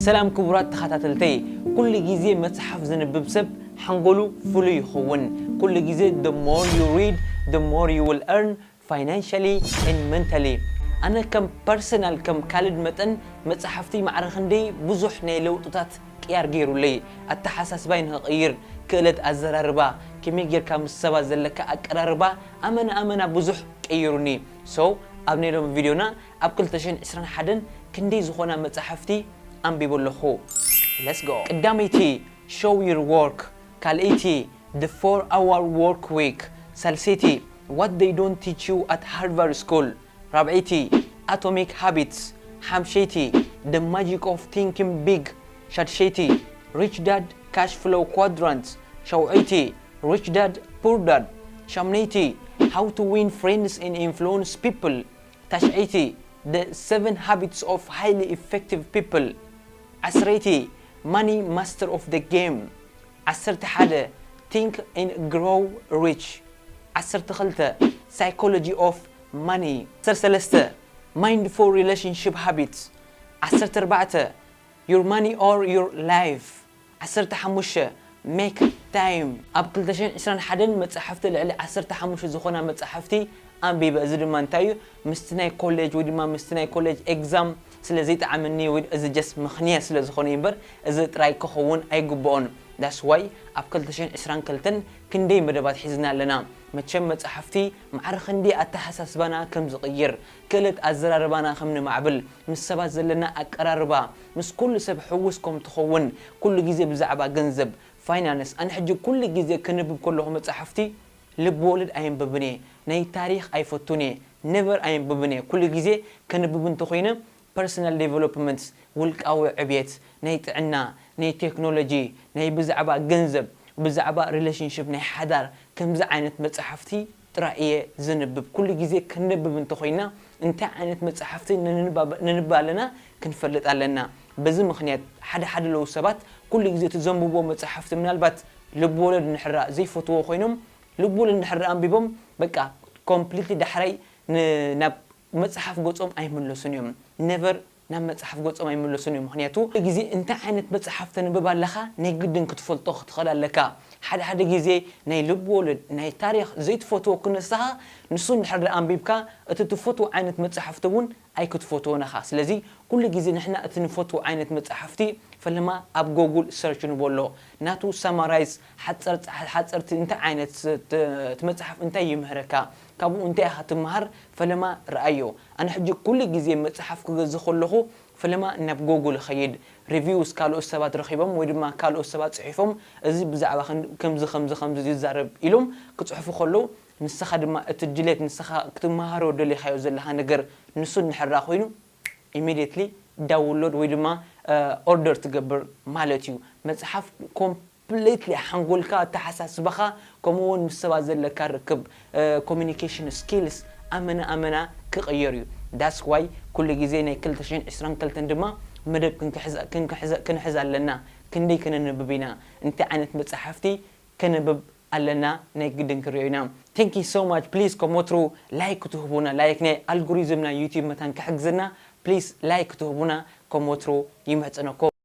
ሰላም ክቡራት ተኸታተልተይ፣ ኩሉ ግዜ መጽሓፍ ዝንብብ ሰብ ሓንጎሉ ፍሉይ ይኸውን። ኩሉ ግዜ the more you read, the more you will earn financially and mentally. ኣነ ከም ፐርሰናል ከም ካልድ መጠን መጽሓፍቲ ማዕረ ክንደይ ብዙሕ ናይ ለውጥታት ቅያር ገይሩለይ። ኣተሓሳስባይ ንኽቕይር፣ ክእለት ኣዘራርባ፣ ከመይ ጌርካ ምስ ሰባት ዘለካ ኣቀራርባ ኣመና ኣመና ብዙሕ ቀይሩኒ። So ኣብ ናይ ሎሚ ቪድዮና ኣብ ክልተ ሽሕን ዕስራን ሓደን ክንደይ ዝኾና መጽሓፍቲ ኣንቢበ ኣለኹ። Let's go። ቀዳመይቲ Show Your Work፣ ካልኣይቲ The Four Hour Work Week፣ ሳልሰይቲ What They Don't Teach You at Harvard School፣ ራብዐይቲ Atomic Habits፣ ሓምሸይቲ The Magic of Thinking Big፣ ሻድሸይቲ Rich Dad Cash Flow Quadrant፣ ሸውዐይቲ Rich Dad Poor Dad፣ ሻምነይቲ How to Win Friends and Influence People፣ ታሽዐይቲ The Seven Habits of Highly Effective People፣ ዓስረይቲ Money Master of the Game፣ ዓሰርተ ሓደ Think and Grow Rich፣ ዓሰርተ ክልተ Psychology of Money፣ ዓሰርተ ሰለስተ Mindful Relationship Habits፣ ዓሰርተ ኣርባዕተ Your Money or Your Life፣ ዓሰርተ ሓሙሽተ Make Time። ኣብ ክልተ ሽሕን ዕስራን ሓደን መጻሕፍቲ ልዕሊ ዓሰርተ ሓሙሽተ ዝኾና መጻሕፍቲ ኣንቢበ። እዚ ድማ እንታይ እዩ? ምስቲ ናይ ኮሌጅ ወይ ድማ ምስቲ ናይ ኮሌጅ ኤግዛም ስለ ዘይጠዓመኒ ወይ እዚ just ምኽንያት ስለ ዝኾነ እዩ እምበር፣ እዚ ጥራይ ክኸውን ኣይግብኦን። That's why ኣብ ክልተ ሽሕን ዕስራን ክልተን ክንደይ መደባት ሒዝና ኣለና። መቸም መጻሕፍቲ ማዕረ ክንደይ ኣተሓሳስባና ከም ዝቕይር፣ ክእለት ኣዘራርባና ከም ንማዕብል፣ ምስ ሰባት ዘለና ኣቀራርባ፣ ምስ ኩሉ ሰብ ሕውስ ከም ትኸውን፣ ኩሉ ግዜ ብዛዕባ ገንዘብ፣ ፋይናንስ፣ ኣነ ሕጂ ኩሉ ግዜ ከንብብ ከለኹ መጻሕፍቲ ልብ ወለድ ኣየንብብን እየ፣ ናይ ታሪኽ ኣይፈቱን እየ፣ ነቨር ኣየንብብን እየ። ኩሉ ግዜ ከንብብ እንተኾይነ ፐርሰናል ዴቨሎፕመንት፣ ውልቃዊ ዕብየት፣ ናይ ጥዕና፣ ናይ ቴክኖሎጂ፣ ናይ ብዛዕባ ገንዘብ፣ ብዛዕባ ሪሌሽንሽፕ፣ ናይ ሓዳር፣ ከምዚ ዓይነት መጻሕፍቲ ጥራይ እየ ዝንብብ። ኩሉ ግዜ ክንብብ እንተኾይና እንታይ ዓይነት መጻሕፍቲ ንንባብ-፣ ንንብብ ኣለና ክንፈልጥ ኣለና። በዚ ምኽንያት ሓደ ሓደ ለዉ ሰባት ኩሉ ግዜ እቲ ዘንብብዎ መጻሕፍቲ ምናልባት ልብ ወለድ እንድሕራ ዘይፈትዎ ኮይኖም ልብ ወለድ እንድሕር ኣንቢቦም በቃ ኮምፕሊትሊ ዳሕራይ ን-፣ ናብ መጽሓፍ ገጾም ኣይምለሱን እዮም። ነቨር ናብ መጽሓፍ ገጾም ኣይምለሱን እዮም። ምኽንያቱ ግዜ እንታይ ዓይነት መጽሓፍ ተንብብ ኣለኻ ናይ ግድን ክትፈልጦ ክትኽእል ኣለካ። ሓደ ሓደ ግዜ ናይ ልብ ወለድ፣ ናይ ታሪኽ ዘይትፈትዎ ክንስኻ ንሱ እንድሕር ደኣ ኣንቢብካ እቲ ትፈትዎ ዓይነት መጽሓፍቲ እውን ኣይክትፈትዎን ኢኻ። ስለዚ ኩሉ ግዜ ንሕና እቲ ንፈትዎ ዓይነት መጽሓፍቲ ፈለማ ኣብ ጎጉል ሰርች ንበሎ። ናቱ ሳማራይዝ ሓጸር-፣ ሓጸርቲ እንታይ ዓይነት ስ-፣ ት-፣ እቲ መጽሓፍ እንታይ ይምህረካ? ካብኡ እንታይ ኢኻ ትመሃር? ፈለማ ረኣዮ። ኣነ ሕጂ ኩሉ ግዜ መጽሓፍ ክገዝእ ከለኹ ፈለማ ናብ ጎጉል እኸይድ። ሪቪውስ ካልኦት ሰባት ረኺቦም ወይ ድማ ካልኦት ሰባት ጽሒፎም እዚ ብዛዕባ ከም-፣ ከምዚ፣ ከምዚ፣ ከምዚ ይዛረብ ኢሎም ክጽሕፉ ከለዉ ንስኻ ድማ እቲ ድሌት ንስኻ ክትመሃሮ ደሊኻዮ ዘለኻ ነገር ንሱ እንድሕር ደኣ ኮይኑ ኢሚድየትሊ ዳውንሎድ ወይ ድማ ኦርደር ትገብር ማለት እዩ። መጽሓፍ ኮምፕሊትሊ ሓንጎልካ ኣተሓሳስባኻ ከምኡ እውን ምስ ሰባት ዘለካ ርክብ ኮሚኒኬሽን ስኪልስ ኣመና ኣመና ክቕየር እዩ። ዳትስ ዋይ ኩሉ ግዜ ናይ ክልተ ሽሕን ዕስራን ክልተን ድማ መደብ ክንክሕዝ-፣ ክንክሕዝ-፣ ክንሕዝ ኣለና። ክንደይ ከነንብብ ኢና? እንታይ ዓይነት መጻሕፍቲ ከነንብብ ኣለና ናይ ግድን ክንሪኦ ኢና። Thank you so much። ፕሊዝ ከም ወትሩ ላይክ ክትህቡና፣ ላይክ ናይ ኣልጎሪዝም ናይ ዩቲዩብ መታን ክሕግዝና ፕሊዝ ላይክ ክትህቡና ከም ወትሩ ይምሕጸነኩም።